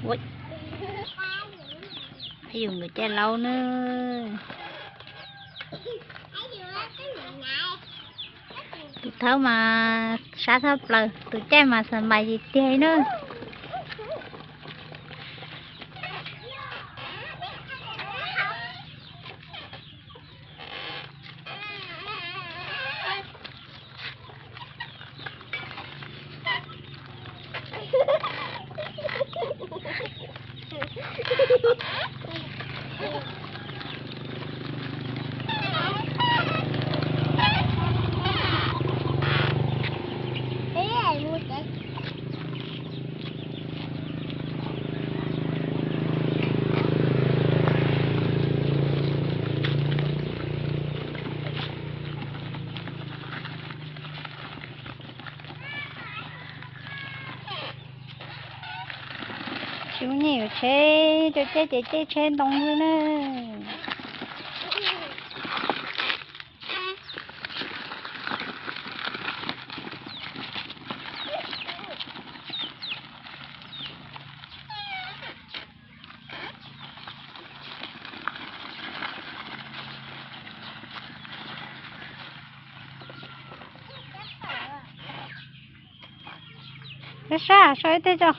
Ua, yus nkawd caj laub na. Tus thaub mas sab tshaj plaws, tus caij mas xa npais tiag tiag na. Tsis muaj nyiaj yuav tsheb, coj caij ces caij tsheb ntoo xwb na. Sab sab, sau ib teg tso.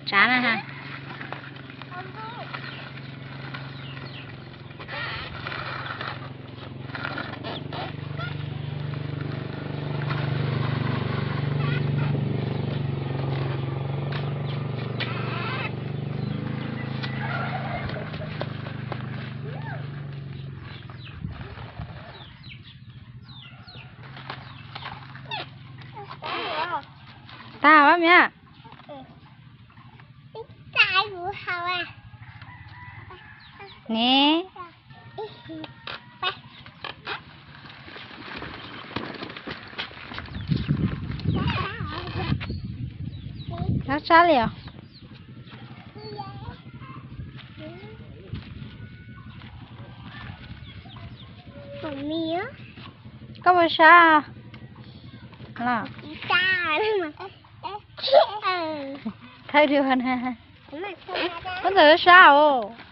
Tsav na ha. Tag pab miab. Ne. Sab sab li os. Koj puas sab los? Thawj dua na. Koj ntxawm sab os.